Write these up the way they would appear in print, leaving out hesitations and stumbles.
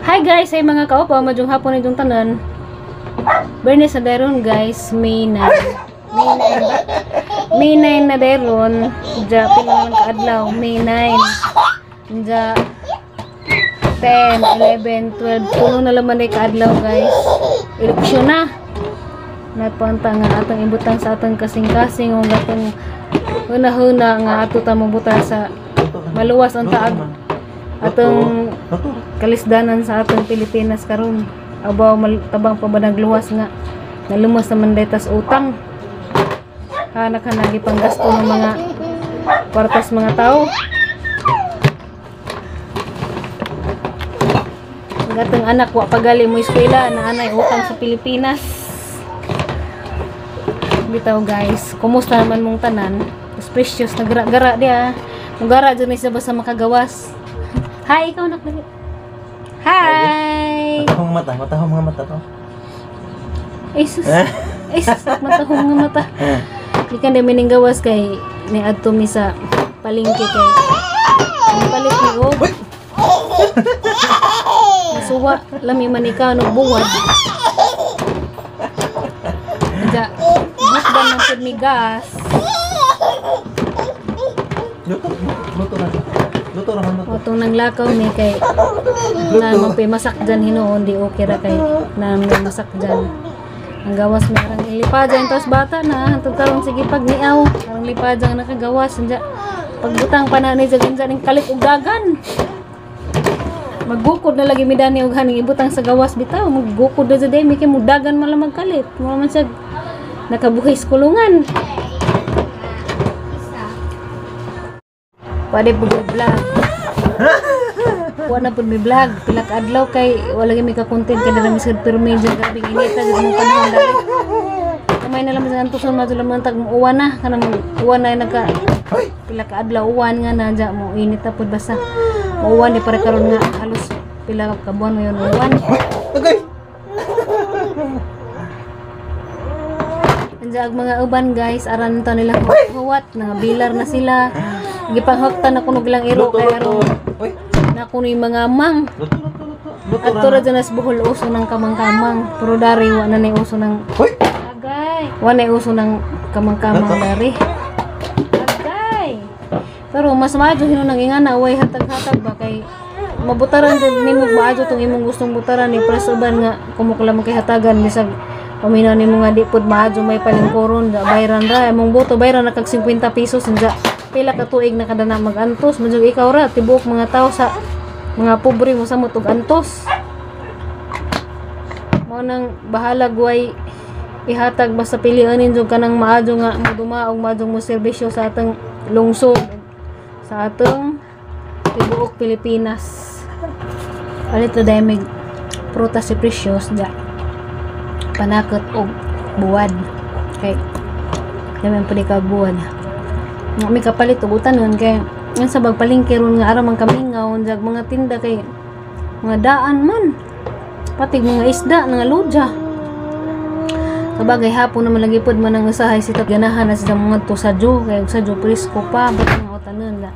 Hi guys, ay mga kaopa, madyong hapon na itong tanan. Bernes na dairon guys, May 9. May 9 ba? May 9 na dairon. Diya, pila naman kaadlaw, May 9. Diya, 10, 11, 12, puno na laman ay kaadlaw guys. Eleksyon na. Nagpanta nga atong ibutang sa atong kasing-kasing o atong huna-huna nga ato ta mabuta sa maluwas ang taag atong kalisdanan sa atong Pilipinas karon. Abaw tabang pa ba nagluwas nga nalumas naman day tas utang. Hanak ka nagi panggasto ng mga kwartas mga tao. Ang atong anak wa pagali mo eskwela na anay utang sa Pilipinas. Bitaw guys, kumusta naman mong tanan? Tas Precious nagara-gara dia. Mugara dyan siya basta makagawas. Hi, ikaw nak dali. Hi. Matahong mata, matahong mga mata to. Ay sus. Ay sus, matahong nga mata. Di ka na mining gawas kay ni adto mi sa palengke kay palit ni og. Masuwa, lami man ikaw no buwad. Diya, bukdan man pud mi gas. Luto, luto na. Luto na luto. Otong nanglakaw mi kay na magpimasak dyan hinuon di okay ra kay na may masak dyan. Ang gawas may arang lipa dyan tapos bata na hantod karon sige pag niaw arang lipa dyan nakagawas anja pagbutang pa na ni dyan ning kalit og dagan. Maggukod na lagi mi dani og haning ibutang sa gawas bitaw maggukod na jud mi kay mudagan man lang magkalit. Mo man siya nakabuhi sa kulungan. Pwede po vlog. Wa na pud mi vlog pila ka adlaw kay wala gyud mi ka content kay dira mi sa pirmi dyan grabe inita jud mong panahon dali. Kamay na lang sa antuson madto lang tag uwan na kanang uwan na nagka pila ka adlaw uwan nga na dya mo init na pud basta uwan di pare karon nga halos pila ka buwan mo yun uwan. Okay. Andiya ang mga uban guys, aran to nila huwat, nga bilar na sila. Gipanghaktan na kuno ilang iro Luto, kay luto. aron Uy, na kuno yung mga mang. luto, luto, luto. Luto At na. ra dyan sa Bohol uso ng kamang-kamang. Pero dari wa na uso ng Uy! agay. Wa na uso ng kamang-kamang dari. Agay. Pero mas maadyo hinunang ingana way hatag-hatag ba kay mabutaran jud nimo maadyo tong imong gustong butaran ni para sa uban nga kumukla man kay hatagan bisag paminaw nimo nga di pud maadyo may palingkuron da bayran ra imong boto bayran na kag 50 pesos unja pila ka tuig na kada na magantos madyong ikaw ra tibuok mga tao sa mga pobre mo samot og antos. Mao nang bahalag way ihatag basta pilianin jud kanang maadyo nga modumaog maadyo mo serbisyo sa atong lungsod, sa atong tibuok Pilipinas. Palit ra dahil may prutas si Precious da panakot og buwad kay dami pa di ka buwad nga may kapalit og utanon kay nga sa bagpalengke ron nga aram ang kamingaw jag mga tinda kay mga daan man pati mga isda nga ludya. Sabagay hapon naman lagi pod man ang usahay si ganahan na sila mga to sa jo kay og sa jo presko pa but nga utanon la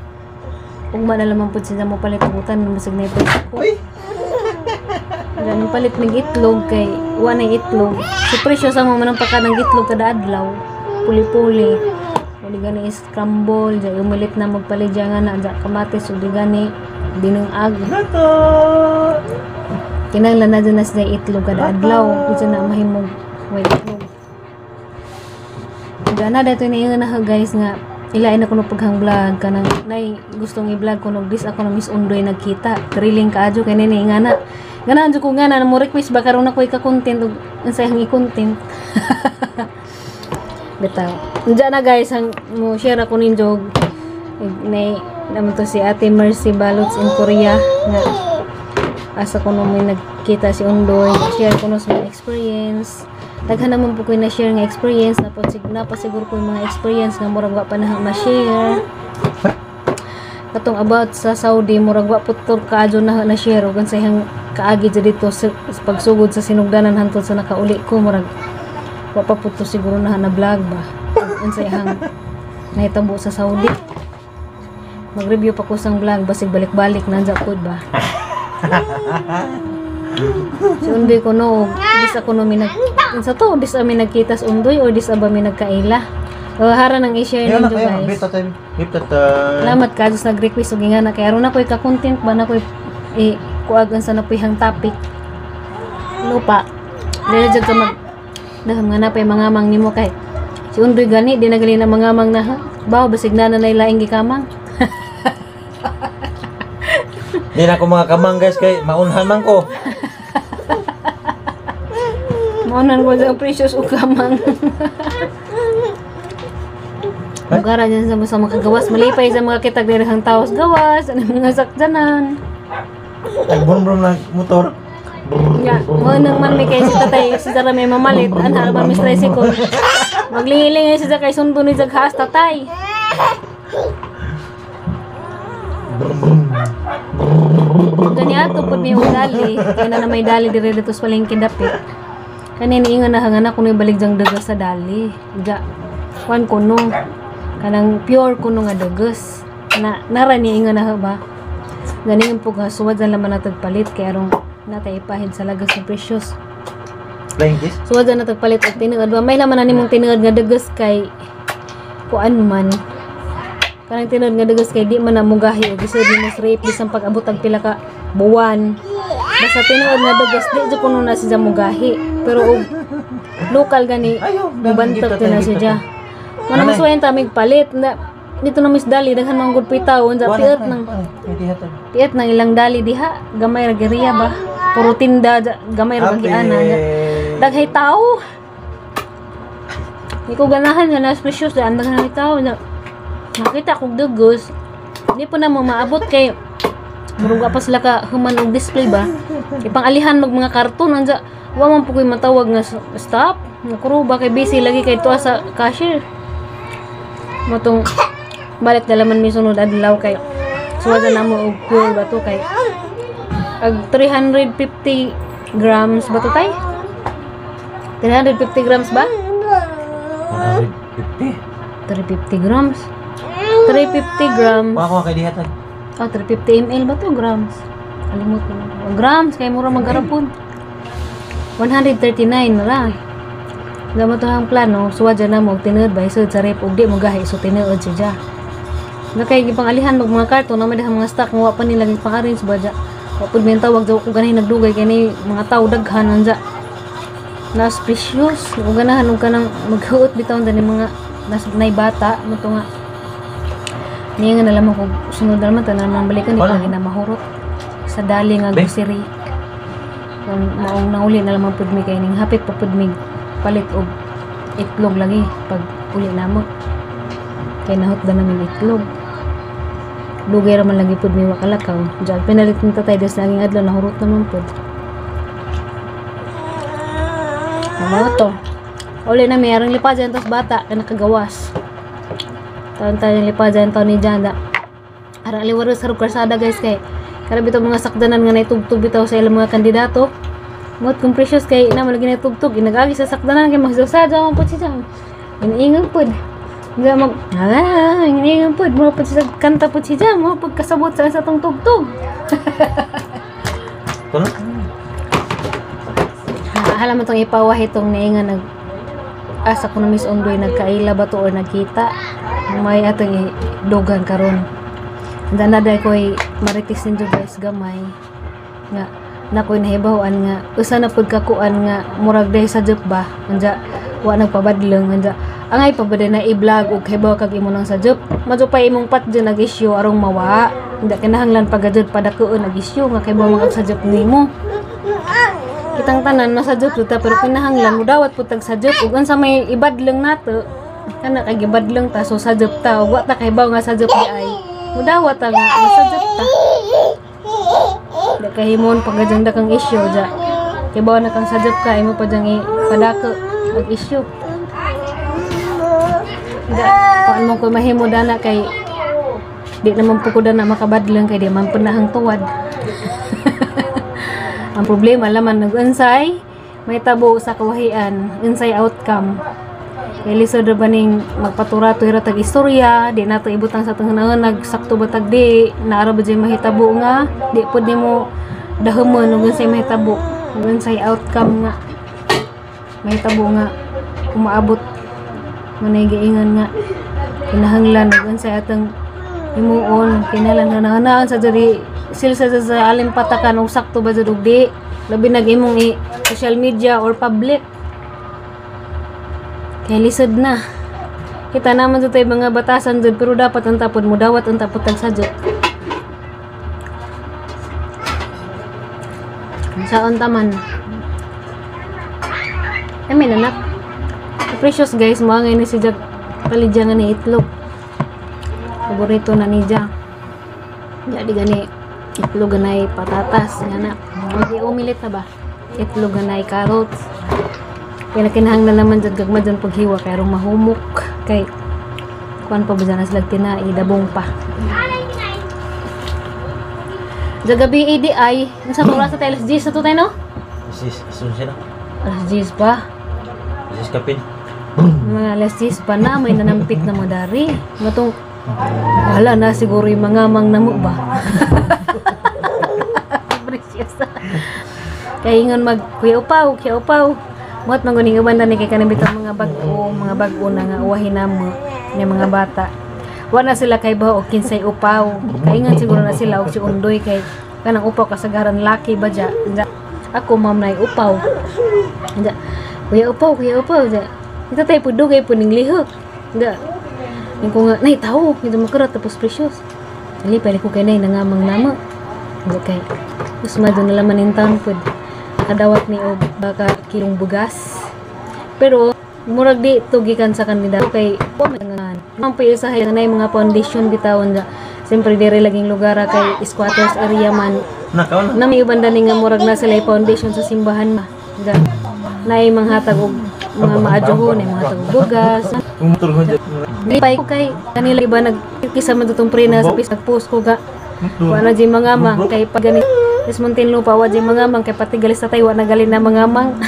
ugma na lamang pod sila mo palit og utanon basig na presko. Uy! Ganun palit mig itlog kay wa na itlog. Si presyo sa mo man ang pagka ng itlog kada adlaw. Puli-puli. Uli gani scramble, ja umilit na magpalit dya nga na dya kamatis ug di gani dinungag. Luto! Kinahanglan na dyan na sila itlog kada adlaw. Di na mahimog way itlog. Gana dito ni na guys nga ilain ako no paghang vlog kanang nay gustong i-vlog ko nog dis ako na Miss Undoy nagkita thrilling kaadyo kay nini nga na ganahan jud ko nga na mo request ba karon ako ika-content ug unsay ang i-content bitaw. Diyan na guys ang mo share ako ninyo og nay naman to si Ate Mercy Balots in Korea nga asa ko no may nagkita si Undoy, share ko no sa mga experience. Daghan naman po ko na share nga experience na po na pa siguro ko yung mga experience nga murag wa pa na ma-share katong about sa Saudi. Murag wa po to kaadyo na na share ug sa iyang kaagi dyan dito sa pagsugod sa sinugdanan hantod sa nakauli ko. Murag wa pa po to siguro na na vlog ba unsa iyang nahitabo sa Saudi. Mag-review pa ko sang vlog basig balik-balik nandya pod ba. Si Undoy ko no, dis ako no mi nag unsa to, dis ami nagkita sa Undoy or dis aba mi nagkaila. O hara nang i-share Ayun na ninyo kayo. guys. Bita tayo. Bita tayo. Salamat ka sa nag-request og nga na kay aron ako'y ka-content ba na ko'y eh, kuag unsa na pihang topic. Lupa. Dili jud ka mag dahil nga na pa'y mga mang nimo kay si Undoy gani di na gali na mga mang na baw basig na na laing gikamang. Di na ako mga kamang guys kay maunhan man ko. Maunan ko sa precious ug kamang. Mugara dyan sa mga gawas malipay sa mga kitag diri hang tawas gawas ano mga sakjanan. Nagbrumbrum na motor. Ya, mo nang man may kay si tatay si Zara may mamalit anha ba mis tricycle. Maglingiling si kay sundo ni jag haas tatay. Gani ato pud may ugali kay na may dali dire dito sa palengke dapit. Kani niingon na hangan ako ni balik jang dagas sa dali. Ja kuan kuno kanang pure kuno nga dagas. Na nara ni ingon na ba. Gani yung pug suwad na laman natag palit kay arong natay ipahid sa lagas ng precious. Flying kiss? Suwad na natag palit og tinuod ba may laman na nimong tinuod nga dagas kay kuan man. Kanang tinuod nga dagas kay di man na mugahi og isod nimo sa rape bisan pag-abot ang pila ka buwan. Basta tinuod nga dagas di jud kuno na siya mugahi. Pero og local gani Ayo, mubantak din na siya. Mano mas wayan tamig palit na dito na mis dali daghan mga good pitaw unsa piot nang piot nang ilang dali diha gamay ra giriya ba puro tinda gamay ra bagiana daghay tao. Di ko ganahan nga nas precious daan daghan tao na nakita kog dugos di po na mo maabot kay muruga pa sila ka human og display ba ipang-alihan mag mga karton unsa wa man po koy matawag nga stop nakuro ba kay busy lagi kay tuwa sa cashier motong balik na laman mi sunod adlaw kay suwada na mo og pure ba to kay ag 350 grams ba to tay? 350 grams ba? 150. 350 grams. 350 grams. Wako kay diha tay. Oh, 350 ml ba to grams? Kalimot ko na. Oh, grams kay mura maggarapon. 139 na lang. Gamo to ang plano, suwadya na mo og tinuod ba isod sa rep og di mo gahi so tinuod siya. Na kay gipangalihan mag mga karton na may dahang mga stock nga wa pa nila gipang-arrange ba dya. Wa pud may tawag daw kung ganahin nagdugay kay ni mga tao daghan anja. Nas precious ug ganahan og kanang maghuot bitaw dani mga nas nay bata mo to nga. Niya nga nalaman ko sunod na naman tanan naman balikan di pa Wala. na mahurot sa dali nga Be? grocery. Kung maong nauli na lamang pud mi kay ning hapit pa pud mi palit og itlog lagi pag uli namo. Kay nahutdan namin itlog. Dugay ra man lagi pud mi wakalakaw. Diyan pinalit ni tatay des naging adlaw nahurot naman pud. Mao to. Uli na mi arang lipad dyan tas bata kay nakagawas. Taon tayo lipad dyan taon ni Janda. Arang liwaro sa karsada guys kay karabi to mga sakdanan nga naitugtog bitaw sa ilang mga kandidato. Ngot kung precious kay ina man lagi naitugtog inagagi sa sakdanan kay magsasadya man pud siya. Iniingan pud. Nga mag iniingan pud mo pud siya kanta pud siya mo pud kasabot sa tong tugtog. Tulo. Hala man tong ipawah itong niingan nag asa ko na Miss Ondoy nagkaila ba to or nagkita may atong idugan karon. Anda na dahil ko'y marites ninyo guys gamay nga nakoy nahibaw-an nga usa na pud kakuan nga murag dahil sa jep ba anja wa nagpabadlong anja angay pa ba na i-vlog og hibaw kag imo nang sa jep madyo pa imong patjo nag issue arong mawa hindi kinahanglan pagadjud padakuon nag issue nga kay mga sa jep nimo kitang tanan masajop ta pero kinahanglan mo dawat pud tag sajop ug unsa may ibadlong nato kana kay gibadlong ta so sajop ta ug wa ta kahibaw nga sajop di ay mudawat ta nga masajop ta di kahimon pagadyang dakang issue ja kibaw na kang sajop ka imo pa dyang ipadako og issue da kuan mo ko mahimo dana kay di naman po ko dana makabadlong kay di man punahang tuwad. Ang problema laman nag-unsay may tabo sa kawahian, unsay outcome. Kay lisod ra ba ning magpaturato ra tag istorya, di nato ibutang sa atong nag sakto ba tag di, naara ba jay mahitabo nga, di pud nimo Dahumon ug unsay mahitabo, ug unsay outcome nga mahitabo nga umaabot manay giingon nga kinahanglan ug unsay atong himuon. Kinahanglan nga nahanaan sa diri sil sa alim patakan og sakto ba jud og di, labi nag imong i social media or public kay lisod na. Kita naman jud tay mga batasan jud, pero dapat ang tapod mo dawat ang tapod tag sadyot. Saon taman. I mean, anak. Precious guys, mga ngayon ni si Jack palidya nga ni itlog. Paborito na ni Jack. Jadi gani itlog ganay patatas nga na. Hindi umilit na ba? Itlog ganay carrots. Kaya nakinahanglan naman dyan gagma dyan paghiwa kay aron mahumok kay kuan pa ba dyan na tinai dabong pa. Jagabi ADI, nasa oras sa tayo? Alas 10 na to tayo, no? Sis, asun na. Alas 10 pa. Sis kapin. Mga alas 10 pa na, may nanampit na mo dari. Matong, wala na siguro yung mga mang namo ba? Precious. Kaya ingon mag, kuya upaw, kuya upaw. Muhat manguning uban na ni kay kanang bitong mga bag-o na nga uwahin na mo ni mga bata. Wala sila kay ba og kinsay upaw. Kaingan siguro na sila og si Undoy kay kanang upaw kasagaran laki ba dya. Ako ma'am nay upaw. Dya. Kuya upaw, kuya upaw dya. Ito tayo po dugay po ning lihok. Dya. Yung ko nga, nay tao, ito makurat tapos precious. Ali pala ko kay nay nangamang nama. Dya kay usma doon na laman in town pod. Nakadawat ni og baka kilong bugas. Pero murag di to gikan sa kandidato kay man pa usahay na mga foundation bitawon da. Siyempre diri laging lugar kay squatters area man. Na may uban dani nga murag na sila foundation sa simbahan ma. Da. Naay manghatag og mga maadyohon, ay mga hatag og bugas. Di pa kay kanila iba nagkisa man tong prena sa Facebook post ko ga. Wa na di mga mang kay pag gani is Muntinlupa wa di mga mang kay pati galis sa tayo wa nagalin na mga mang.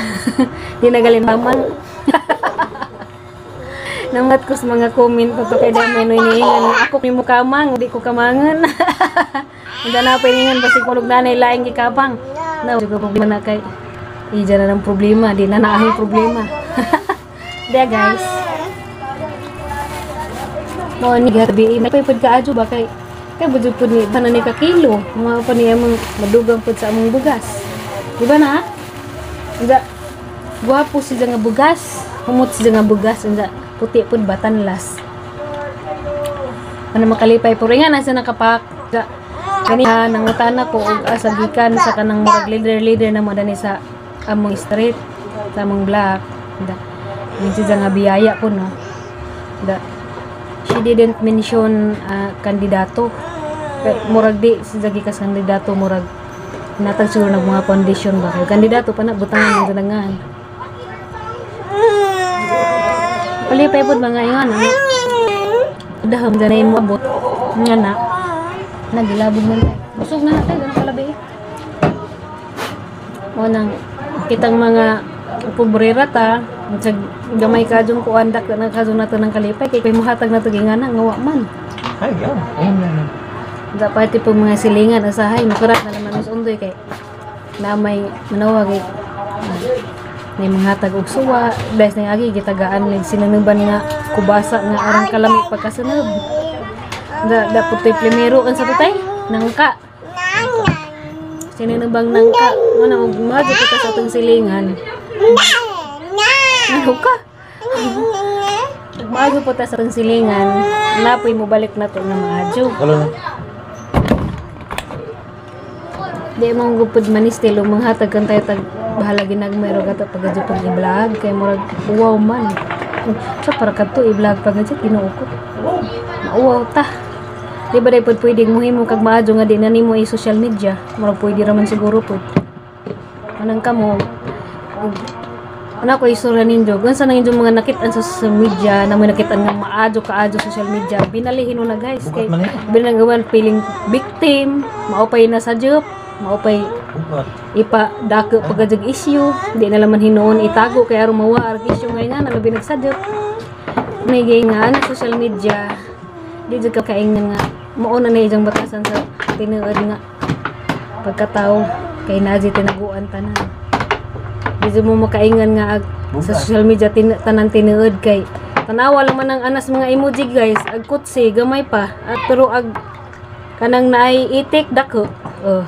Di nagalin mang. Namat ko sa mga comment to kay damay no iniingan ako mi mukamang di ko kamangan. Unda na pa iniingan basi kulog nanay laing gikapang. Na juga problema na kay ija na ng problema, di na naahing problema. Dia guys. Mo ni gabi may pud kaadyo ba kay kay budyo pud ni tanan ni ka kilo, mga pa niya among madugang pud sa among bugas. Di ba na? Unda gwapo siya nga bugas, humot siya nga bugas, unda puti pud batanlas. Ano makalipay puro nga nasa nakapak. Kani nangutana ko og asa gikan sa kanang murag leader na mo dani sa among street, sa among block. Da. Minsan nga biyaya ko no. Da. She didn't mention kandidato. Pero murag di siya gikas kandidato, murag natag siguro nag mga foundation ba kayo. Kandidato pa na butangan ng dangan. Palipay pod mga ingon ano. Dahom danay mo abot nga na. Nagilabog man tayo. Busog na natin ganun kalabi. O nang kitang mga pobrera ta, sa gamay kadjong kuan dak na kadjong nato ng kalipay kay muhatag na to gingana nga wa man. Ay, ya. Dapat po mga silingan asahay makurat na naman us undoy kay na may manawag may manghatag og suwa dahil na agi gitagaan nig sinanuban nga kubasa nga arang kalami pagkasunod. Da dapat to'y primero unsa to tay nangka. Sinanubang nangka mo na og maadyo kita sa atong silingan. Ano ka? Maadyo po ta sa atong silingan, napoy mo balik na to na maadyo. Di mo gupod manistil o manghatag kan tayo tag bahala ginagmay ro gato pag adyo pag i-vlog kay murag uwaw man. Sa para kadto i-vlog pag adyo tinuo ko. Mauwaw ta. Di ba day pod pwedeng muhimo kag maadyo nga di na nimo i-social media. Murag pwede ra man siguro pod. Anang kamo ana ko isura ninyo. Unsa nang inyong mga nakit-an sa social media, na mo nakit-an nga maadyo kaadyo social media, binalihin mo na guys kay binagawan feeling victim, maupay na sa job, maupay ipa dako pagajag issue, di na laman hinuon itago kay aron mawa arag issue ngay nga na labi nagsadyop. May nga na social media, di jud ka kaingan nga mao na ni ijang batasan sa tinuod nga pagkatao. Kay naa jud tinaguan tanan. Di mo makaingan nga sa social media tanan tinuod kay tanawa lang man ang anas mga emoji guys, ag kutsi gamay pa at pero ag kanang naay itik dako. Oh.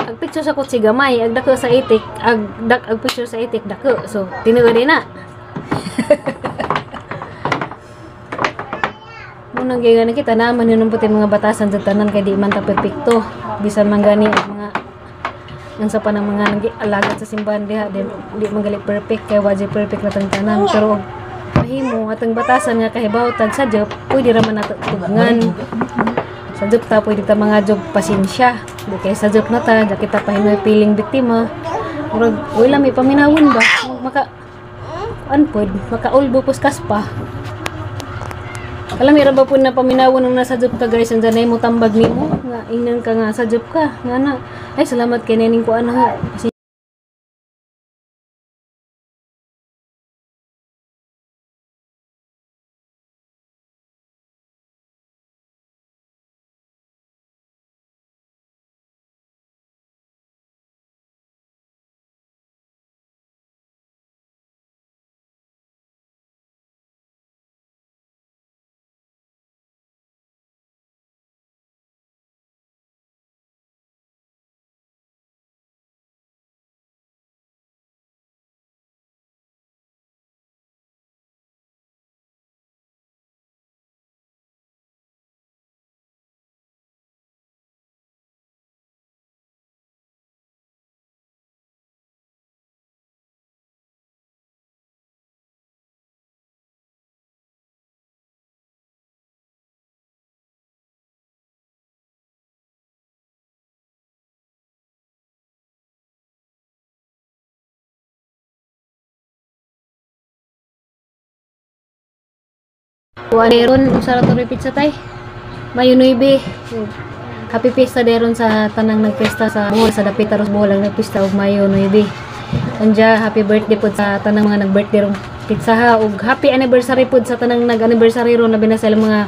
Ag picture sa kutsi gamay, ag dako sa itik, ag picture sa itik dako. So tinuod na. Munang gigan kita naman yun puti mga batasan sa tanan kay di man ta perpekto. Bisan man gani ang mga unsa pa ng mga nag-alagad sa simbahan diha di man gali perfect kay wa jay perfect na tang tanan, pero og mahimo atong batasan nga kahibaw tag sa job pwede ra man nato tugnan. Sa job ta pwede ta mga job pasensya di kay sa job na ta di kita pahinoy piling biktima. Murag uy lami paminawon ba maka kuan pod makaulbo pos kaspa. Alam, meron ba po na paminawon nung nasa job ka guys, andyan na mo tambag nimo nga ingnan ka nga sa job ka nga na ay salamat kay nening kuan ha. Kasi kuan ron usa ra to repeat sa tay. Mayo 9. Happy pista deron sa tanang nagpesta sa Bohol, sa dapit aros Bohol ang nagpista og Mayo 9. Anja happy birthday pod sa tanang mga nag-birthday rong pizza ha, ug happy anniversary pod sa tanang nag-anniversary ron labi na sa ilang mga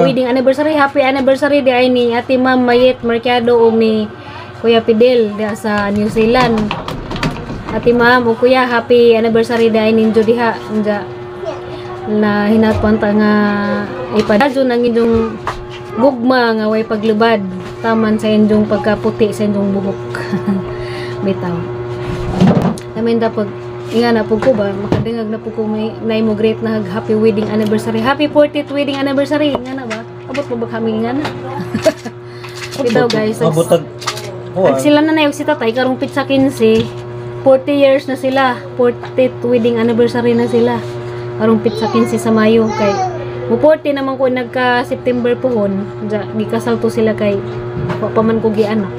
wedding anniversary. Happy anniversary di ay ni Ate Ma'am Mayet Mercado ug ni Kuya Fidel diha sa New Zealand. Ate Ma'am ug Kuya, happy anniversary di ay ninyo diha. Anja na hinatpan ta nga ipadadyo ang inyong gugma nga way paglubad taman sa inyong pagkaputi sa inyong buhok. Bitaw. Amin da pag inga na pug ko ba makadengag na pug ko may naimo great na happy wedding anniversary, happy 40th wedding anniversary nga na ba? Abot mo ba kami nga na? Bitaw guys. Abot ag sila na nayog si tatay karong pitsa 15, 40 years na sila, 40th wedding anniversary na sila. Karong pitsa 15 sa Mayo kay mo 40 naman ko nagka September pohon, gikasal to sila kay wa pa man ko gianak.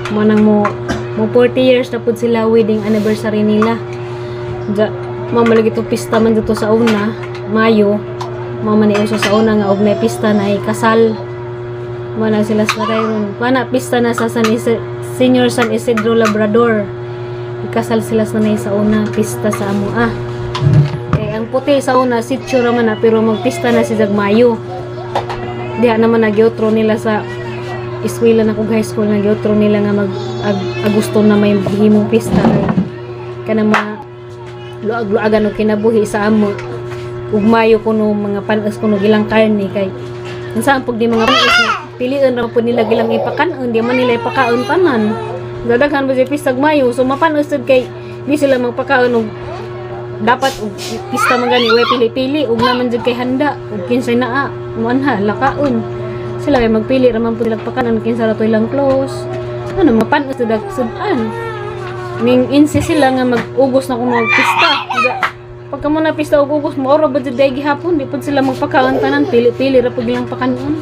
Mo nang mo 40 years na pud sila wedding anniversary nila. Ja, mama lagi to pista man dito sa una, Mayo. Mama ni uso sa una nga og may pista na ay kasal. Mo na sila sa ron. Pana pista na sa San Senior San Isidro Labrador. Ikasal sila sa nay sa una, pista sa amo ah. Kay ang puti sa una sitio ra man na, pero magpista na si Mayo. Diha naman nagyotro nila sa eskwela na kog high school, nagyotro nila nga mag Agosto na may himong pista kay kanang mga luag-luagan og kinabuhi sa amo. Ug Mayo kuno mga panas kuno gilang karne kay unsa pug di mga panas piliun ra pud nila gilang ipakanon, di man nila ipakaon tanan. Dadaghan ba siya pista og Mayo, so mapanos jud kay di sila magpakaon og dapat og pista man gani way pili-pili ug naman jud kay handa ug kinsay naa muanha lakaon. Sila kay magpili ra man pud sila pakanon kinsa ra to ilang close. Ano mapanos jud sudan. Ning insi sila nga mag-ugos na kuno og pista. Pagka mo na pista og ugos mo oro ba jud day gihapon di pud sila magpakaon tanan, pili-pili ra pud ilang pakanon.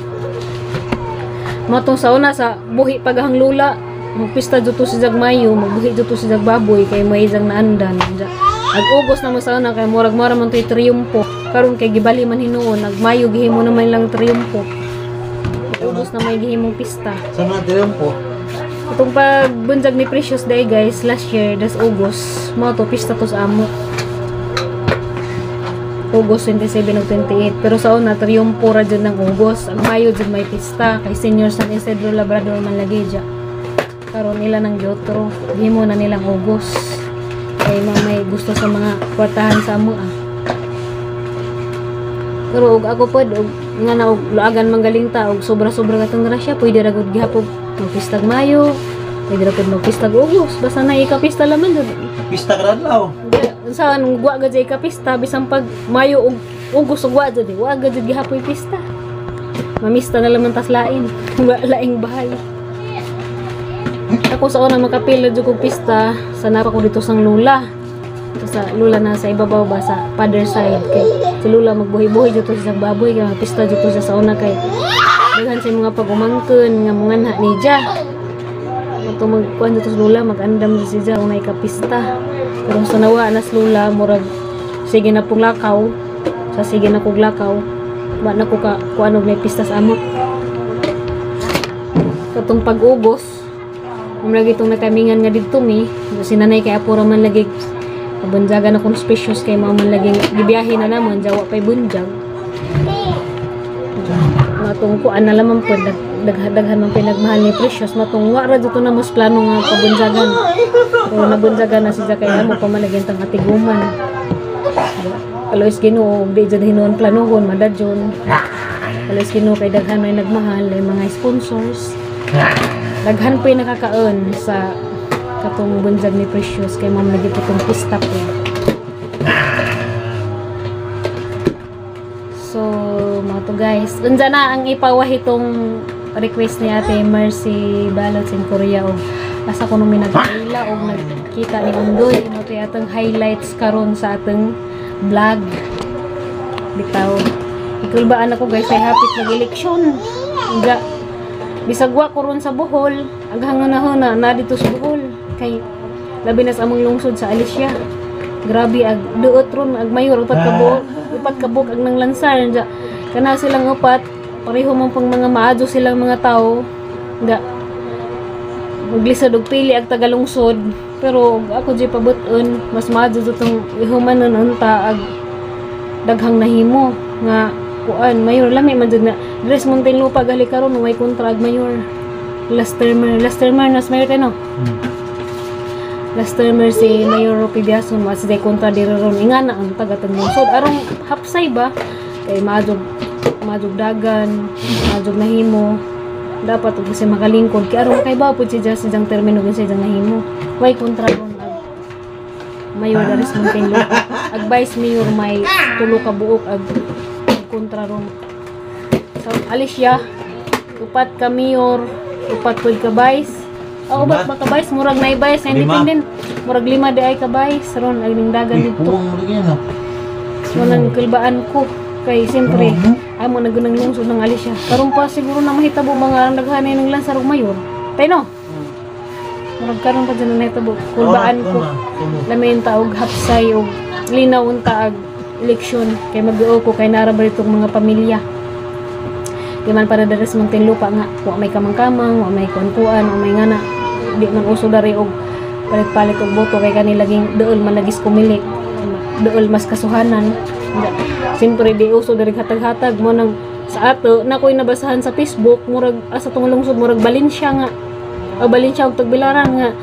Matong sa una sa buhi pagahang lula, magpista jud to si Jag Mayo, magbuhi jud to si Jag baboy kay may jang naandan. Ag-ugos na mo sa una kay murag-mura man to'y triyumpo. Karon kay gibali man hinuon, nagmayo gihimo naman lang triyumpo. Ugos na may gihimong pista. Sa mga triyumpo? Itong pagbunsag ni Precious Day guys, last year, das August, mo to pista to sa amo. August 27 ug 28. Pero sa una, triyumpo ra jud ng August. Ang Mayo jud may pista kay Senior San Isidro Labrador man lagi dya. Karon ila nang giotro, himo na nilang August. Kay mamay gusto sa mga kwartahan sa amo ah. Pero og ako pod og nga na og luagan manggaling ta og sobra-sobra katong grasya, pwede ra gud gihapon magpistag Mayo, pwede ra pud magpistag August, basta na ikapista laman jud. Pista ka adlaw. Unsa nung wa gud jay ikapista bisan pag Mayo ug August ug wa jud eh, wa gud jud gihapoy pista. Mamista na laman tas lain, wa laing bahay. Ako sa una makapila jud kog pista sa napa ko dito sang lula. Sa lula na sa ibabaw ba sa father side kay si lula magbuhi-buhi jud to siya sa baboy kay pista jud to siya sa una kay daghan sa mga pagumangkon nga mga nha ni ja. Ato magkuan jud to sa lula, mag-andam jud siya unay kapista. Pero sa nawa na sa lula murag sige na pong lakaw, sa sige na kog lakaw, wa na ko ka kuan og may pista sa amo. Katong pag-ugos, lagi itong nakamingan nga didto mi, si nanay kay apo ra man lagi kabunjagan akong suspicious kay mao man lagi gibiyahe na namon, jawa pay bunjag. Matong kuan na lamang po, daghan man pay nagmahal ni Precious, matong wa ra dito na mas plano nga pabunjagan. Pero nabunjagan na siya kay amo pa man lagi tang atiguman. Alois Ginoo, di jud hinuon planuhon, madadyon. Alois Ginoo kay daghan may nagmahal, ay mga sponsors. Daghan po'y nakakaon sa katong bunjag ni Precious kay ma'am lagi po itong pista po. So, mga to guys, unsa na ang ipawahi tong request ni Ate Mercy Ballots in Korea og asa kuno mi nagkaila og nagkita ni Undoy. Mo to atong highlights karon sa atong vlog. Bitaw. Ikulbaan ako guys, ay hapit nag-eleksyon. Nga bisag wa ko ron sa Bohol, aghang na na dito sa Bohol kay labi na sa among lungsod sa Alicia. Grabe ag duot ron ag mayor upat ka buok, upat ka buok ag nang lansar nga kana silang upat pareho man pang mga maadyo silang mga tao nga maglisod og pili ag tagalungsod, pero ako jud pabut-on mas maadyo jud tong ihumanon unta ag daghang nahimo nga kuan mayor lami man jud na Dres Muntinlupa gali karon way kontra ag mayor. Last termer nas mayor tayo no. Last termer si Mayor Rupi Biason mas day kontra diri ron ingana ang taga lungsod arong hapsay ba kay maadjog dagan, maadjog nahimo. Dapat og kasi makalingkod kay aron kay ba pud si Just jang termino kinsa jang nahimo. Way kontra ron ag Mayor Dres Muntinlupa. Ag Vice Mayor may tulo ka buok ag kontra ron. So Alicia, upat ka mayor, upat pud ka vice. O upat ba ka vice? Murag na vice independent. Murag lima di ay ka vice ron ag ning dagan didto. So nang kulbaan ko kay siyempre amo na gunang lungsod ng Alicia. Karon pa siguro na mahitabo mga naghanay ng lansar og mayor. Tay no. Murag karon pa dyan na nahitabo. Kulbaan ko. Lamin ta og hapsay og linaw unta ag eleksyon kay mag-uo ko kay nara ba ditong mga pamilya. Di man para diri sa Muntinlupa nga wa may kamang-kamang, wa may kuan-kuan, wa may ngana. Di man uso dari og palit-palit og boto kay kani laging duol man lagis kumilik, duol mas kasuhanan. Siyempre di uso diri hatag-hatag mo nang sa ato na ko'y nabasahan sa Facebook murag asa tong lungsod murag Valencia nga. O Valencia og Tagbilaran nga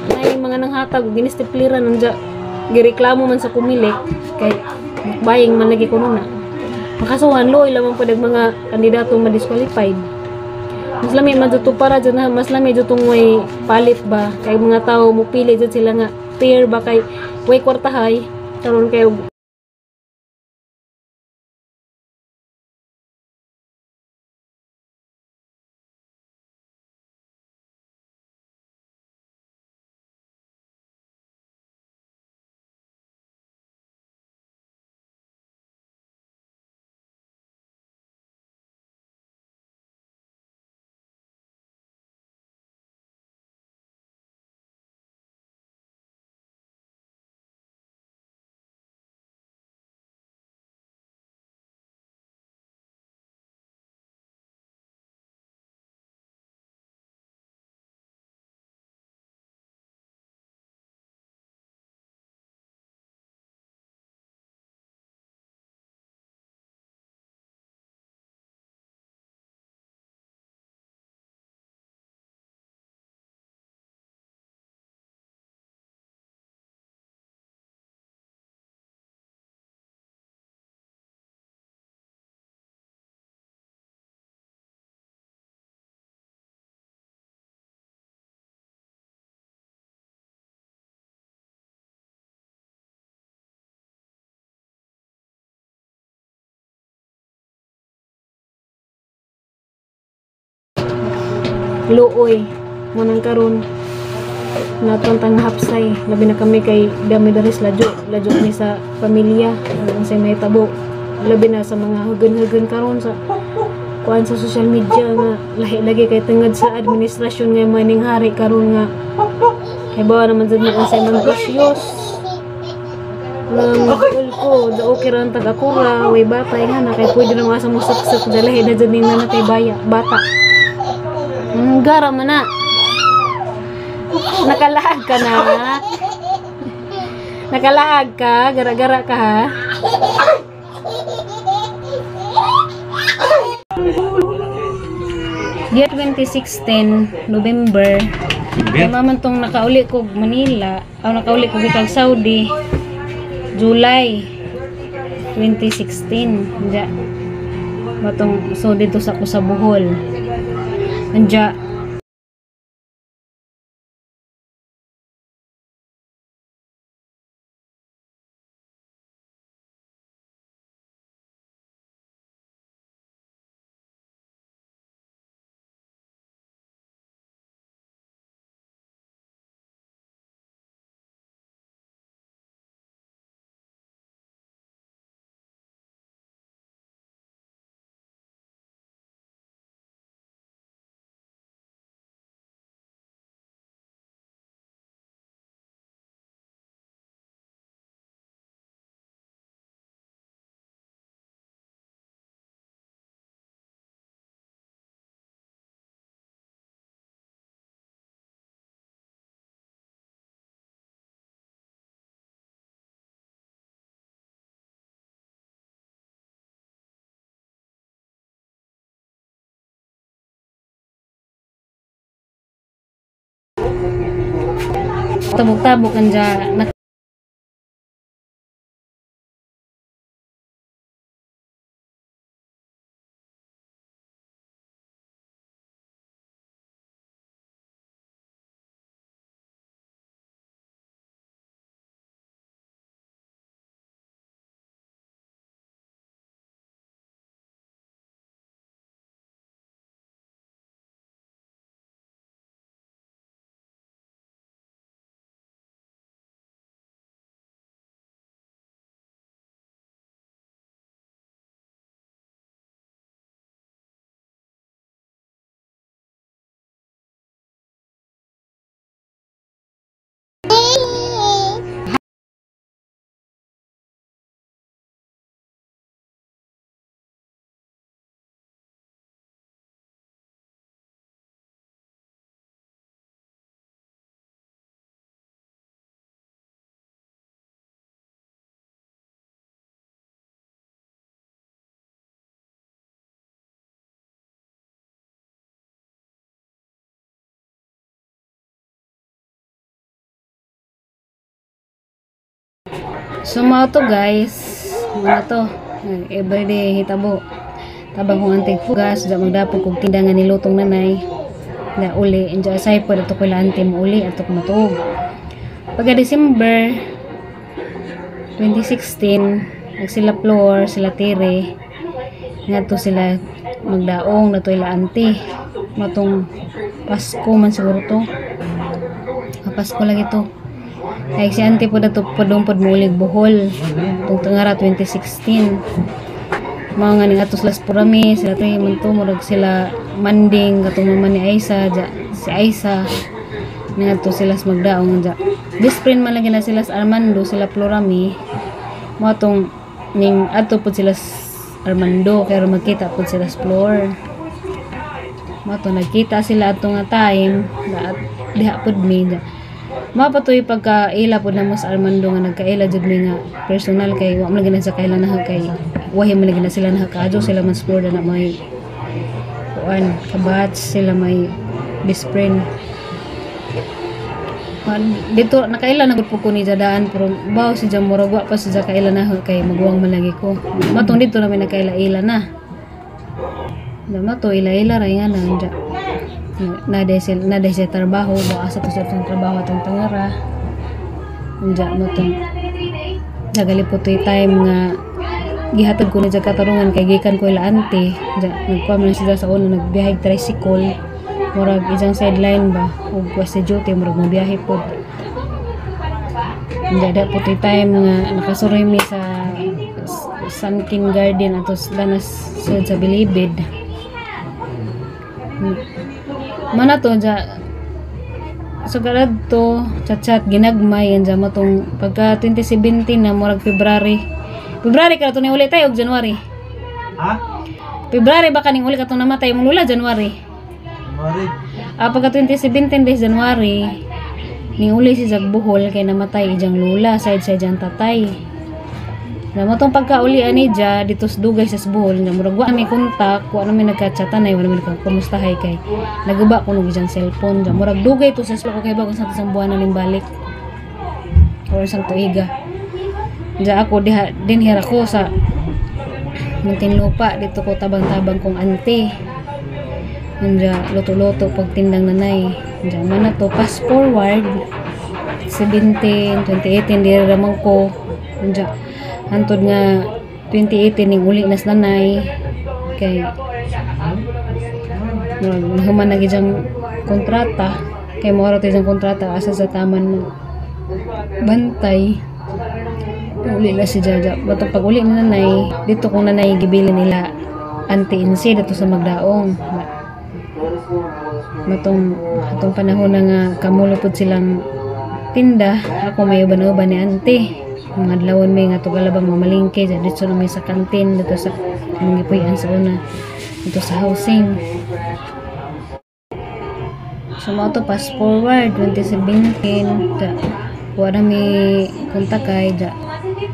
nay mga nanghatag ginistipliran anja gireklamo man sa kumilik kay baying man lagi kuno na. Makasuhan loy lamang pud ang mga kandidato ma-disqualified. Mas lami man jud to para jud na mas lami jud tong way palit ba kay mga tao mopili jud sila nga fair ba kay way kwartahay karon kay Luoy mo nang karon natong tang hapsay labi na kami kay dami daris ladyo ladyo ni sa pamilya ang say mahitabo labi na sa mga hugan-hugan karon sa kuan sa social media nga lahi lagi kay tungod sa administrasyon nga maning hari karon nga kay bawa naman jud mo unsay mga isyos nang ko da okay ra ang tag-akura way batay nga na kay pwede na mga sa musuksok dalahi na jud ning nanatay baya bata. Gara man na. Nakalaag ka na. Nakalaag ka, gara-gara ka ha. Year 2016, November. Kay man tong nakauli ko Manila, aw nakauli ko gikan Saudi. July 2016. Diya. Matong so dito sa ko sa Bohol. Anja tabok-tabok anja So mao to guys, mao to everyday hitabo. Tabang kong antig fugas, da magdapog kog tinda nga nilutong nanay. Da uli, enjoy asay po ato ko ante mo uli ato ko matuog. Pagka December 2016, nagsila Flor, sila Tere, ngadto sila magdaong nato ila ante. Matong Pasko man siguro to. Pasko lagi to. Ay si ante po dato padung pod muulig Bohol tong tangara 2016. Mga nga ning atos las purami sila tay man to murag sila manding katong mama ni Aisa ja, si Aisa ngadto sila sa magdaong ja. Best friend man lagi na sila sa Armando, sila Florami. Mao tong ning adto pod sila sa Armando kay magkita pod sila sa Flor. Mao to nagkita sila adto nga time diha pod mi ja. Mapatuloy pagkaila po na mo sa Armando nga nagkaila jud mi nga personal kay wa man lagi na sa kaila na kay wahi man lagi na sila nakakaadyo sila man sa Florida na may kuan kabatch sila may best friend. Dito nakaila na gud po ko ni Jadaan pero baw si Jamura wa pa si kaila na kay maguwang man lagi ko. Matong dito na may nagkaila-ila na. Mato ila-ila ra nga na dya. Naday siya trabaho, wa asa to sa trabaho atong tangara. Unja mo tong nagalipot to'y time nga gihatag ko ni dya katarungan kay gikan ko ila ante. Dya nagkuha man sila sa una nagbiyahe tricycle. Murag isang sideline ba ug wa si duty, murag mobiyahe pod. Hindi da po to'y time nga nakasuroy mi sa Sunken Garden atos danas sud sa Bilibid. Mana to ja so to chat-chat ginagmay yan mo tong pagka 2017 na, murag February. February ka to ni uli tayo og January. Ha? February ba kaning uli katong namatay mong lula, January? January. Ah, pagka 2017 days January ning uli si Jag Bohol kay namatay ijang lula side sa ijang tatay. Na mo tong pagkauli ani ja dito sa dugay sa Bohol nga murag wa mi kontak, wa na mi nagka-chatan ay wa na mi nagkumustahay kay naguba ko nog ijang cellphone ja. Murag dugay to sa ko kay bagon sa isang buwan na ning balik or isang tuiga. Ja ako diha dinhi ra ko sa Muntinlupa dito ko tabang-tabang kong ante. Anja luto-luto pagtindang nanay. Anja man na to fast forward 17, 2018 diri ra man ko. Anja hantod nga 2018 ning uli nas nanay kay murag nahuman na gijang kontrata kay mo ra to kontrata asa sa taman mag bantay. Uli na si Jaja. Bato pag uli na nanay, dito kong nanay gibili nila Auntie Insi dito sa Magdaong. Matong atong panahon na nga kamulo pod silang tinda, ako may uban-uban ni Auntie. Mga adlawon may nga tugalabang mamalingke, dyan dito na may sa kantin, dito sa among gipuy-an sa una, dito sa housing. So mo to fast forward 2017, da, wa na mi kontakay da,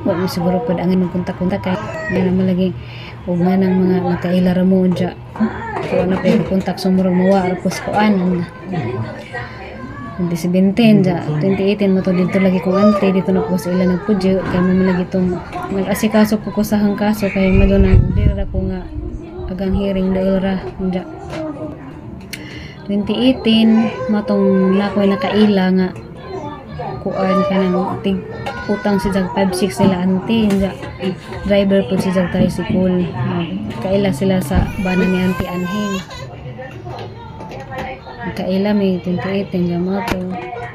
wa mi siguro pod angin magkontak-kontak kay nga naman lagi ug nga nang mga nakaila ra mo dya wa na pa kontak, so murag mawa ra pos kuan. 2017 dya 2018 mo to dito lagi kong ante, dito na ko sa ila nagpudyo kay mo man lagi tong nag-asikaso po ko sa hang kaso kay mado na dira ra ko nga agang hearing dail ra. Dya 2018 matong nakoy nakaila nga kuan kanang tig utang si Jag 56 nila ante. Dya driver po si Jag tricycle. Kaila sila sa bana ni Auntie Anhing. Kaila may 2018 dya mo to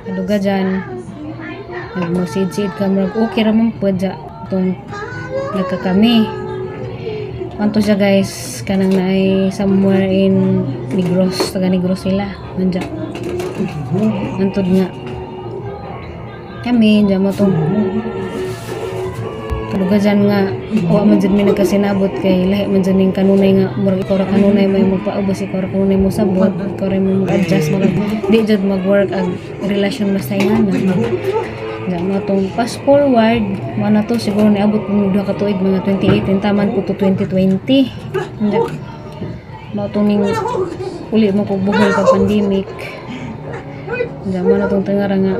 kaduga dyan nagmosid-sid ka, murag okay ra man po dya itong nagkakami. Kanto siya guys, kanang naay somewhere in Negros, taga Negros sila. Nandya. Nantod nga kami, dyan mo tong kaduga dyan nga wa man dyan mi nagkasinabot kay lahi man dyan ning kanunay nga murag ikaw ra kanunay may magpaubos, ikaw ra kanunay mo sabot, ikaw ra mo mag-adjust, murag di jud mag-work ang relasyon basta ingana. Diyan mo tong fast forward mo na to siguro niabot po duha ka tuig, mga 2018 taman po to 2020. Diyan mo to ning uli mo kog Bohol pag pandemic. Diyan mo na tong tengara nga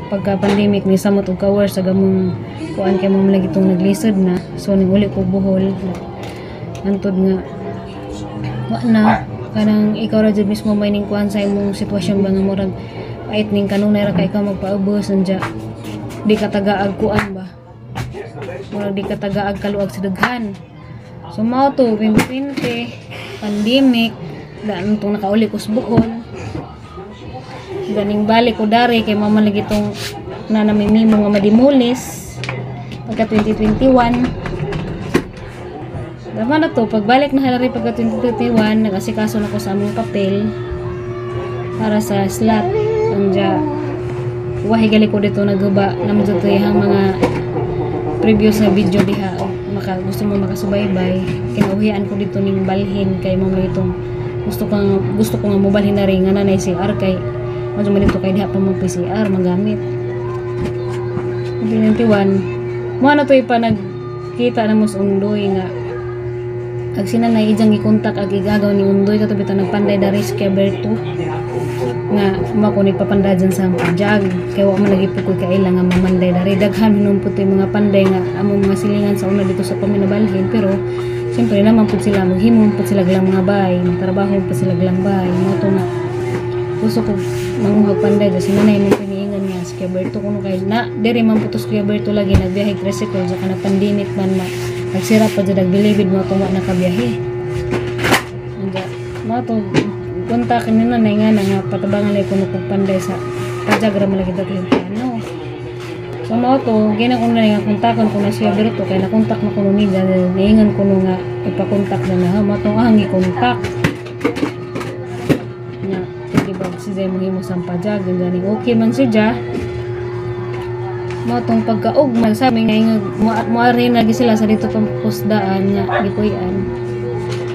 pagka pandemic ni samot og ka-worse sa gamong kuan kay mo lagi tong naglisod na, so ning uli ko Bohol antod nga wa na kanang ikaw ra jud mismo may ning kuan sa imong sitwasyon ba nga murag pait ning kanunay ra ka ikaw magpaubos. Anja di ka tagaag kuan ba, murag di ka tagaag kaluag sa daghan. So mao to 2020 pandemic daan tong nakauli ko sa Bohol, ganing balik ko dari kay mama lagi tong na namimimo nga madimulis pagka 2021. Tama na to, pagbalik na halari pagka 2021, nag-asikaso na ko sa among papel para sa slot. Anja, wahi gali ko dito naguba naman dito yung mga previous na video diha. Maka, gusto mo makasubaybay, kinauhian ko dito ning balhin kay mo itong gusto ko nga mobalhin na rin nga nanay CR kay medyo man dito kay diha pa mo PCR magamit. 2021, mo na to ipa nagkita na mo sa Undoy nga ag sinanay ijang gikontak ag igagaw ni Undoy kato bitaw nagpanday dari si Keberto nga mo ko nagpapanda dyan sa jag kay wa man lagi po ko'y kaila nga mamanday dari. Daghan hinuon po mga panday nga among mga silingan sa una dito sa paminabalhin, pero siyempre naman po sila maghimo po sila glang mga bay magtrabaho po sila glang bay. Mo to nga gusto ko manguhag panday dyan sinanay mo piniingan nga si Keberto kuno kay na diri man po to si Keberto lagi nagbiyahe tricycle sa kana pandemic man ma nagsira pa dyan nagbilibid mo tuwa nakabiyahe. Anja mo to Pagkontak ni nanay nga na nga patabangan lay kuno kog panday sa pajag ra man lagi dato yung piano. So mao to, gina ko na nga kontakon ko na siya Berto kay nakontak na kuno niya, niingon kuno nga ipakontak na na mao tong ahang gikontak. Nya, di ba si Zay mohimo sa pajag, gani okay man siya. Mao tong pagkaugma sa amin nga moari na sila sa dito pang pusdaan nga gipuy-an.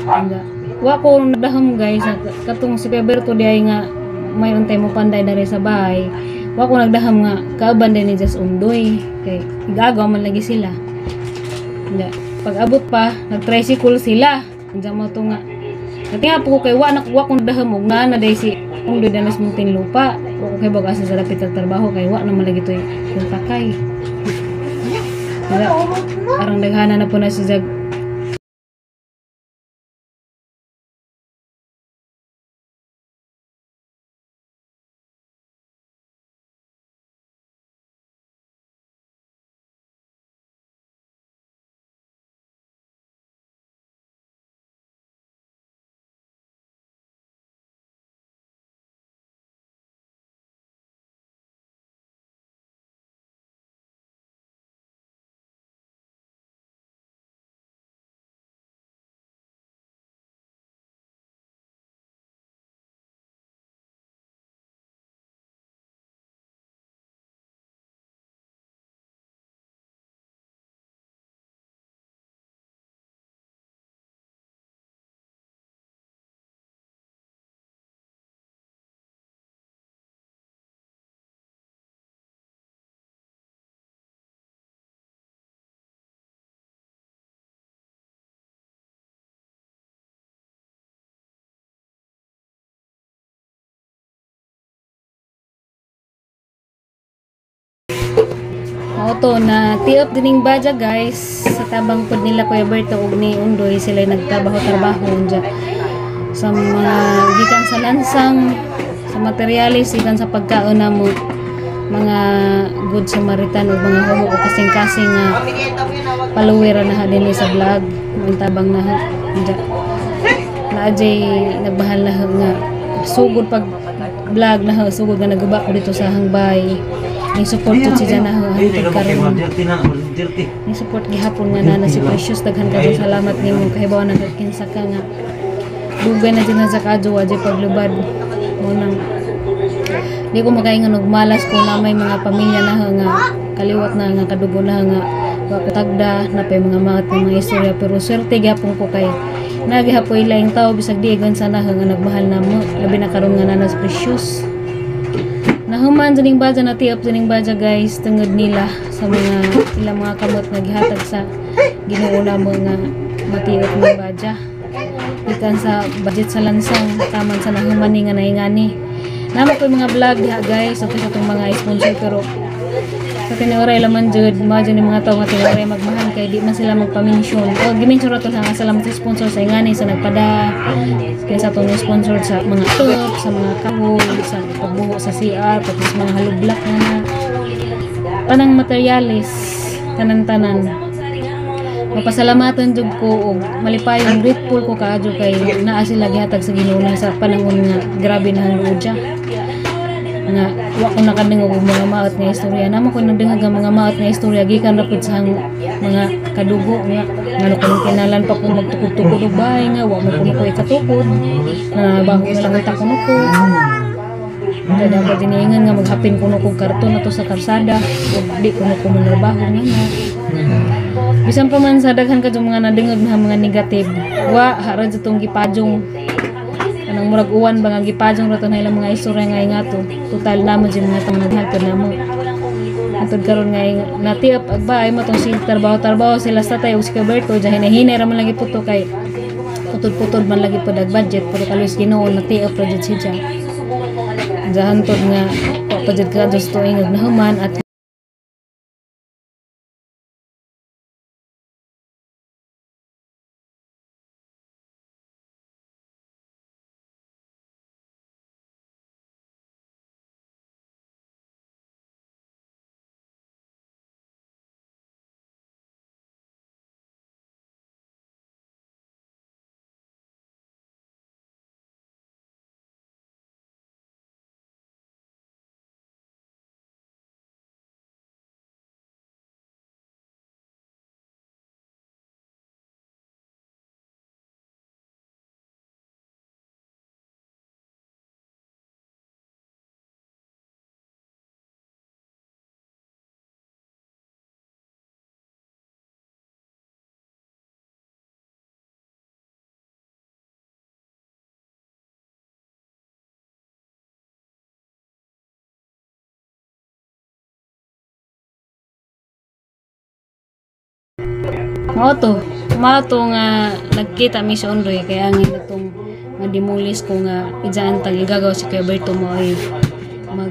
Nga wa ko nagdahom guys, katong si Kuya Berto diay nga may untay mo panday diri sa bahay. Wa ko nagdahom nga kauban din ni Jas Undoy kay igagaw man lagi sila. Nga pag abot pa nag-tricycle sila. Diyan mo to nga. Natinga po ko kay wa na wa ko nagdahom og naa na day si Undoy danas Muntinlupa. Wa ko kay baga sa dapit sa trabaho kay wa na man lagi toy kontakay. Nga arang daghana na po na si Jag. Mao to na tiop dining badya guys sa tabang pud nila Kuya Berto ug ni Undoy, sila nagtrabaho-trabaho unja sa mga gikan sa lansang, sa materialis, gikan sa pagkaon namo, mga good Samaritan ug mga homo o kasing-kasing nga follower na ha dinhi sa vlog, ang tabang na ha unja. Naajay nagbahal na ha nga sugod pag vlog na ha, sugod nga naguba ko dito sa hangbay. Ning support jud si Jana ha hantod karon. Ning support gihapon nga nana si Precious, daghan kayo salamat nimo kahibaw na kinsa ka nga dugay na jud na sa kadyo wa jud paglubad mo nang di ko makaingon og malas ko na may mga pamilya na ha nga kaliwat na nga kadugo na ha nga wa ko tagda na pay mga maot nga mga istorya, pero swerte gihapon ko kay nagihapoy laing tao bisag di igon sana ha nga nagmahal namo, labi na karon nga nana si Precious. Nahuman sa ning badya, natiop sa ning badya guys, tungod nila sa mga ilang mga kamot nga gihatag sa Ginoo namo nga matiop ng badya. Gikan sa budget sa lansang, taman sa nahuman ni nga naingani. Namo ko mga vlog diha guys, okay sa itong mga sponsor, pero sa tinuoray laman jud, mao jud ni mga tao nga tinuoray magmahal kay di man sila magpa-mention. O gi-mention ra to sa nga salamat sa sponsor sa ingani sa nagpada, kaya sa atong sponsor sa mga top, sa mga kahoy, sa pagbuho sa CR, pati sa mga halublak na tanang materialis, tanan-tanan. Mapasalamatan jud ko og malipayon, grateful ko kaadyo kay naa sila gihatag sa Ginoo na sa panahon nga grabe na ang luod siya. Nga wa ko nakadungog og mga maot nga istorya. Namo ko nadungog ang mga maot nga istorya gikan ra pud sa mga kadugo nga ngano kuno kinalan pa ko magtukod-tukod og bahay nga wa man kuno ko ikatukod. Nangabaho na lang ta kuno ko. Dada ko diniingan nga maghapin kuno kog karton ato sa karsada ug di kuno ko manrabaho nga na. Bisan pa man sa daghan kadto mga nadungog na mga negative, wa hara jud tong gipajong. Kanang murag uwan ba nga gipajong ra to na ilang mga istorya nga ingato. Total namo jud mga tao naghalpod namo. Atod karon nga natiap agbaay mo tong si trabaho-trabaho sila sa tatay ug si Berto diha hinahinay ra man lagi puto kay putod-putod man lagi pud ag budget, pero kalos Ginoo natiap ra jud siya. Diha hantod nga wa pa jud ka Dios tuig nahuman at Mao to. Mao to nga nagkita mi si Ondoy kaya ang itong madimulis ko nga ijaan tang igagaw si Kuya Berto mo ay mag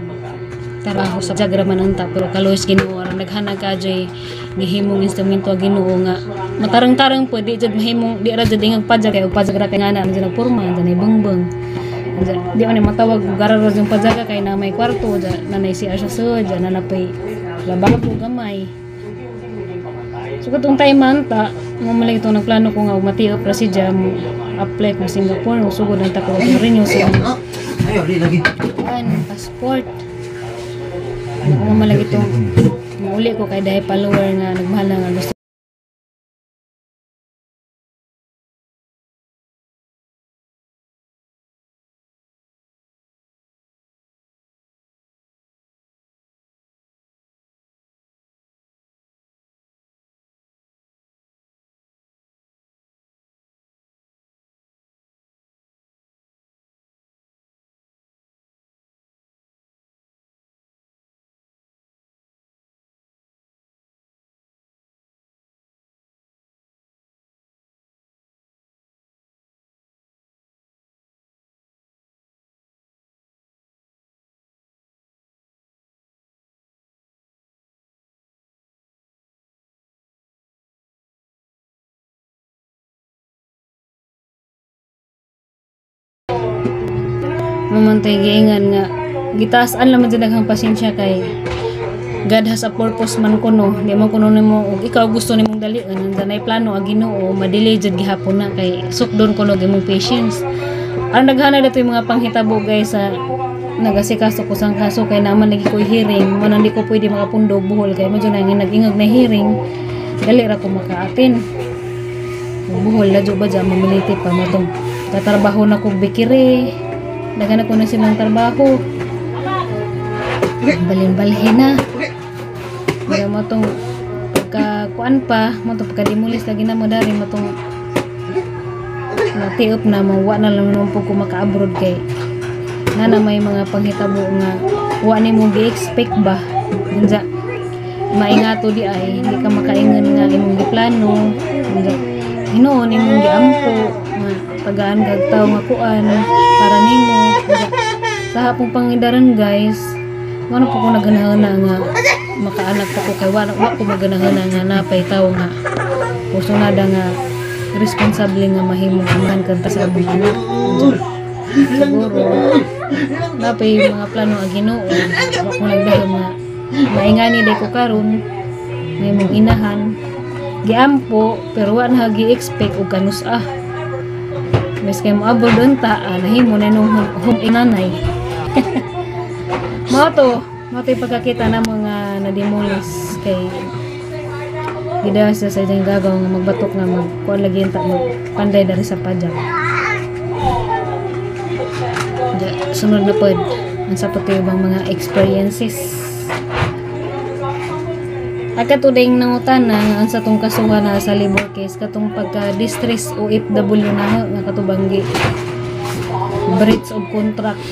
trabaho sa jagra man unta pero kaluoy Ginoo aron naghanag ka joy gihimong instrumento ang Ginoo nga matarang-tarang pwede jud mahimong di ra jud ingag padjak kay og padjak ra kay ngana man nagporma dyan ay bongbong. Di man ni matawag og gara ra yung padjaga kay na may kwarto dyan nanay si Asha sud dyan na napay lababo gamay. So katong time man ta, mo man lang itong nagplano ko nga og matiop ra si Jam, apply ko Singapore, sugod ang tako og renew sa Ayaw, di lagi. kuan passport. Mo man lang itong mauli ko kay dahil follower nga nagmahal na nga gusto mamantay giingan nga gitaas-an lang man jud daghang pasensya kay God has a purpose man kuno. Di man kuno nimo og ikaw gusto nimong dalian nandyan ay plano ang Ginoo madili jud gihapon na kay sukdon kuno imong patience. Ang naghana dito yung mga panghitabo guys sa nagasikaso ko sang kaso kay naman lagi ko'y hearing man hindi ko pwede makapundo buhol kay medyo na nag-ingag na hearing dali ra ko maka-attend. Buhol ladyo ba dyan mamiliti pa matong tatrabaho na kog bikiri. Naghanap ko na silang trabaho. Balin-balhin na. Kaya mo itong pagka kuan pa, mo itong pagka-demulis lagi na mo dari mo itong natiop na mo, wa na lang naman po ko maka-abroad kay na na may mga panghitabo nga wa ni mo gi-expect ba. Unsa maingato di ay hindi ka makaingon nga imong giplano. Unsa hinuon imong giampo nga tagaan kag tawo nga kuan para nimo. Sa hapong pangidaran guys, wala po ko naganahan na nga makaanak pa ko kay wala wa ko maganahan na nga napay tawo nga puso nada nga responsable nga mahimong amahan kanta sa among anak. Siguro napay mga plano ang Ginoo. Wa ko nagdahom nga maingani day ko karon mahimong inahan giampo pero wa na gi-expect og kanus-ah. Miski mo abroad unta, nahimo na nung home inanay. Mao to yung pagkakita na mga nadimulis kay gida sa sa iyang gagaw nga magbatok nga magkuan lagi unta magpanday dari sa padjak. Sunod na pod unsa pa to ibang mga experiences. Agka tuding nangutana nga unsa tong kasuhan na sa labor case katong pagka distress OFW na nga katubanggi breach of contract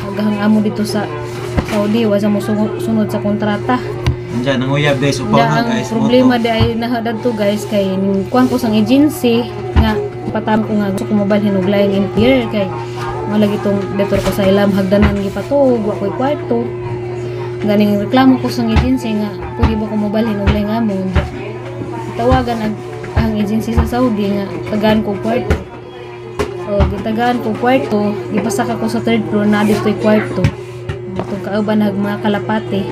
agahang amo dito sa Saudi wa sa mo sunod sa kontrata. Diyan nanguyab guys upaw na ang guys. problema di ay nahadadto guys kay ning kuan ko sang agency nga patam ko nga gusto ko mobalhin og laing employer kay mo lagi tong debtor ko sa ilam hagdanan gipatuog wa koy kwarto. Ganing reklamo ko sang agency nga pwede ba ko mobalhin og laing amo. Tawagan ang agency sa Saudi nga tagaan ko kwarto. O gitagaan ko kwarto, gipasaka ko sa third floor na dito'y kwarto. Itong kauban nag mga kalapate.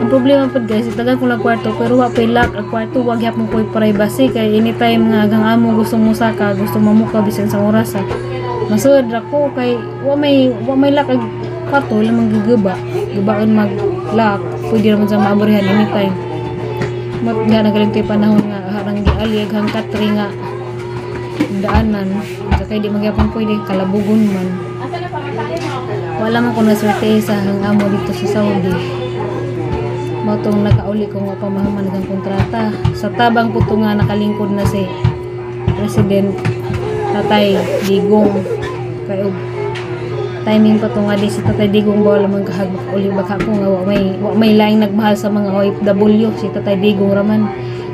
Ang problema pod guys, itagaan ko lang kwarto pero wa pay lock ang kwarto, wa gyapon ko'y privacy kay anytime nga agang amo gusto mosaka, gusto mamuka bisan sa oras. Masud ra ko kay wa may lock ang kwarto, wala man gigaba. Gibaon mag lock, pwede ra man sa maaborihan anytime. Mat nga nagaling to'y panahon nga harang giali aghang katri nga daanan. Sa kay di man gyapon pwede kalabugon man. Wala man ko naswerte sa hang amo dito sa Saudi. Mao tong nakauli ko nga pamahaman ang kontrata. Sa tabang po to nga nakalingkod na si President Tatay Digong. Kay og timing pa to nga di si Tatay Digong bawal man kahag makauli baka ko nga wa may laing nagmahal sa mga OFW si Tatay Digong raman.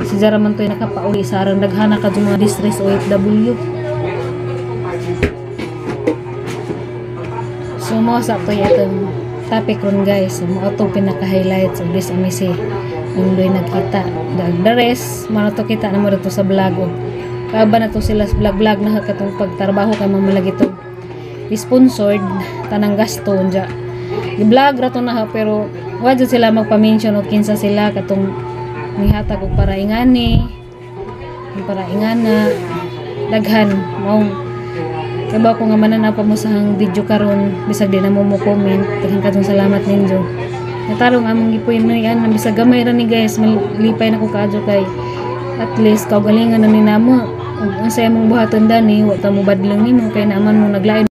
Si Jara man to'y nakapauli sa arang daghana ka mga distress OFW. So mo sa to itong topic ron, guys. So mo ato pinaka-highlights of this amisi Undoy nagkita. The rest, mano to kita na mo dito sa vlog. Og kaaba na to sila sa vlog-vlog na katong pagtrabaho kay mamalagi to. Sponsored tanang gasto unja. I-vlog ra to na ha, pero wa jud sila magpa-mention og kinsa sila katong mihatag og para ingani, para ingana daghan maong kaya ko nga mananaw pa mo sa hang video karon, bisag di na mo mo comment. Daghan katong salamat ninyo. Natarong among gipuy an, bisag gamay ra ni, guys, malipay na ko kaadyo kay at least kaugalingan na ni namo. Ug unsay among buhaton dani, wa ta mo badlong nimo kay naaman mo naglain.